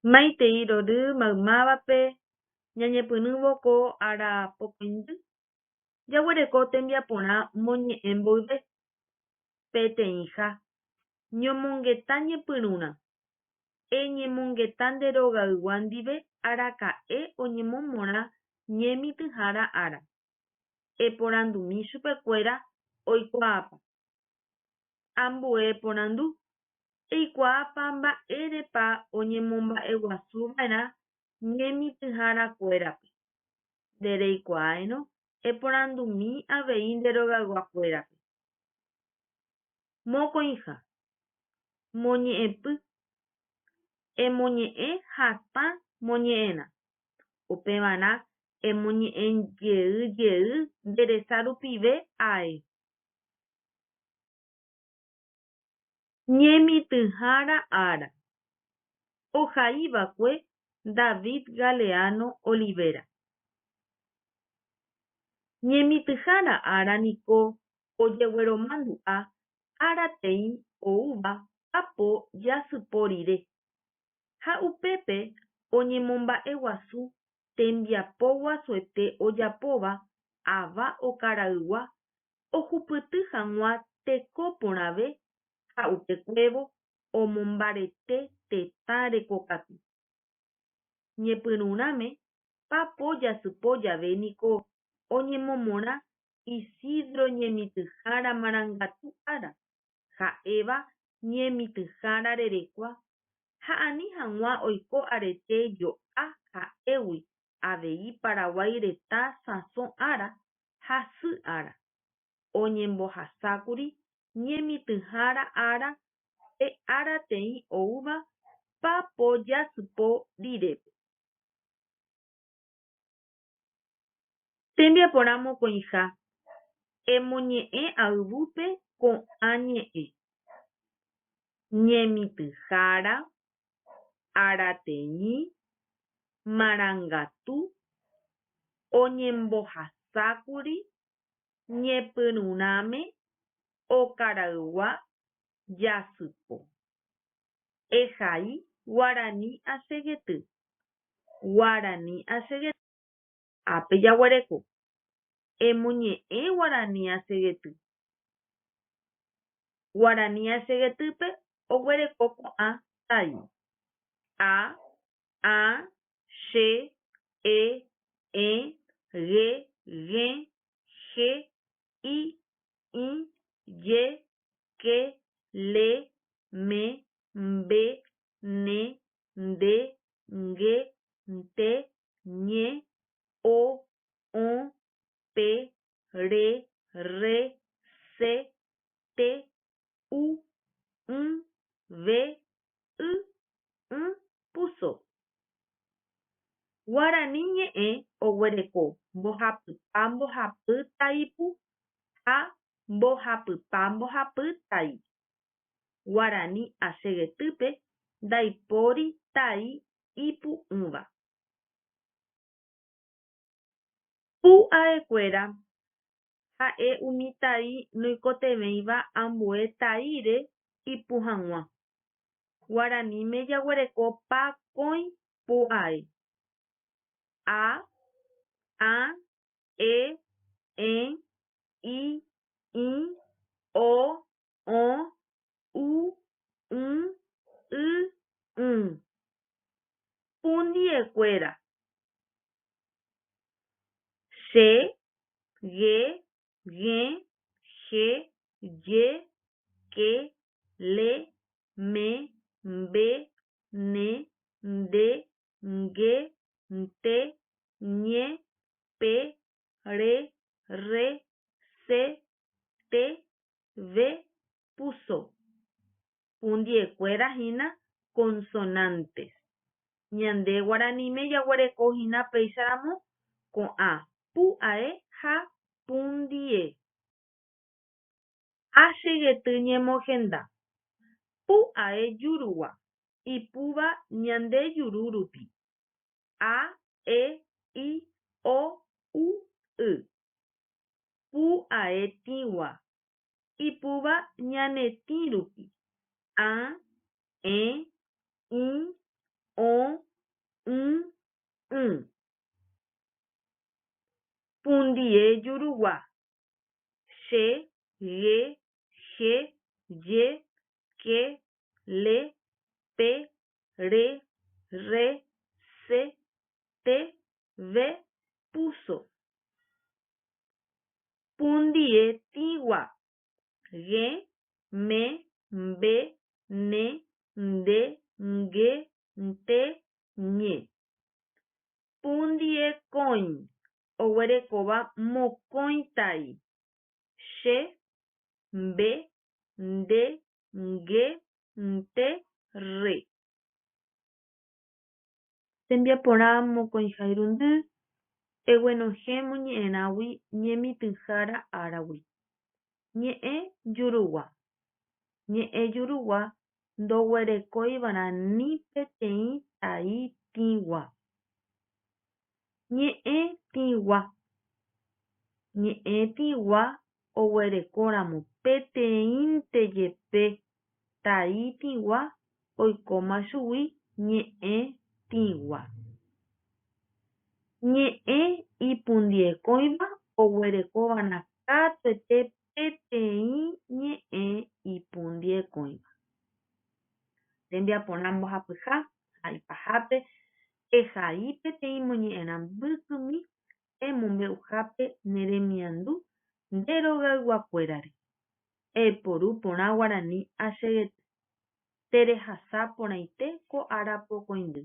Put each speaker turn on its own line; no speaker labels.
Maitei rory maymávape ñañepyrũvo ko ára pokõindy, jaguereko tembiaporã moñe'ẽ mboyve. Peteĩha, ñomongeta ñepyrũrã. Eñemongeta nde rogaygua ndive araka'e oñemomorã ñemitỹhára ára. Eporandumi chupekuéra oikuaápa. Ambue porandu, Eikuaápa mba'érepa oñemomba'eguasuva'erã ñemitỹharakuérape. Ndereikuaáirõ eporandumi avei nde rogayguakuérape. Mokõiha, moñe'ẽpy. Emoñe'ẽ hatã moñe'ẽrã. Upevarã emoñe'ẽ jey jey nde resa rupive ae. Ñemitỹhára ára. Ohaiva'ekue David Galeano Olivera. Ñemitỹhára ára niko ojegueromandu'a arateĩ oúva papo jasypo rire, ha upépe oñemomba'eguasu tembiapo guasuete ojapóva ava okaraygua ohupyty hag̃ua teko porãve ha upekuévo omombarete tetã rekokatu. Ñepyrũrãme papo jasypo jave niko oñemomorã Isidro Ñemitỹhára Marangatu ára, ha'éva ñemitỹhára rerekua, ha ani hag̃ua oiko arete jo'a ha'égui avei Paraguái retã sãso ára ha sy ára. Oñembohasákuri ñemitỹhára ára pe arateĩ oúva papo jasypo rirépe. Tembiaporã mokõiha, Emoñe'ẽ ayvúpe ko'ã ñe'ẽ. Ñemitỹhára, arateĩ, marangatu, oñembohasákuri, ñepyrũrãme, okaraygua, jasypo. Ehai guarani achegety. Guarani achegety. Ápe jaguereko. Emoñe'ẽ guarani achegety. Guarani achegetýpe oguereko ko'ã tai. A, ã, che, e, ẽ, ge, gẽ, he, i, ĩ, je, ke, le, me, mbe, ne, nde, nge, nte, ñe, o, õ, pe, re, rre, se, te, u, ũ, ve, y, ỹ, puso. Guarani ñe'ẽ oguereko mbohapypa mbohapy taipu ha mbohapypa mbohapy tai. Guarani achegetýpe ndaipóri tai ipu'ỹva. Pu'aekuéra ha'e umi tai noikotevẽiva ambue taíre ipu hag̃ua. Guaraníme jaguereko pakõi pu'ae. A, ã, e, ẽ, i, ĩ, o, õ, u, ũ, y, ũ. Pundiekuéra. Che, ge, gẽ, he, je, ke, le, me, mbe, ne, nde, nge, nte, ñe, pe, re, rre, se, te, ve, puso. Pundiekuéra hína consonantes. Ñande guaraníme jaguereko hína péicharamo ko'ã pu'ae ha pundie. Achegety ñemohenda. Pu'ae jurugua, ipúva ñande juru rupi. A, E, I, O, U, Y. Pu'ae tĩgua, ipúva ñane tĩ rupi. A, Ẽ, Ĩ, Õ, jurugua, che, ge, he, je, ke, le, pe, re, rre, se, te, ve, puso. Pundie tĩgua, gẽ, me, mbe, ne, nde, nge, nte, ñe. Pundie kõi, oguerekóva mokõi tai, che, mbe, nde, nge, nte, re. Tembiaporã mokõiha irundy, eguenohẽ moñe'ẽrãgui ñemitỹhára áragui. Ñe'ẽ jurugua. Ñe'ẽ jurugua ndoguerekoiva'erã ni peteĩ tai tĩgua. Ñe'ẽ tĩgua. Ñe'ẽ tĩgua oguerekóramo peteĩnte jepe tai tĩgua oikóma chugui ñe'ẽ tĩgua. Ñe'ẽ ipundiekõiva oguerekova'erã katuete peteĩ ñe'ẽ ipundiekõiva. Tembiaporã mbohapyha ha ipahápe ehai peteĩ moñe'ẽrã mbykymi emombe'uhápe ne remiandu nde rogayguakuérare. Eiporu porã guarani achegety. Terehasa porãite ko arapokõindy.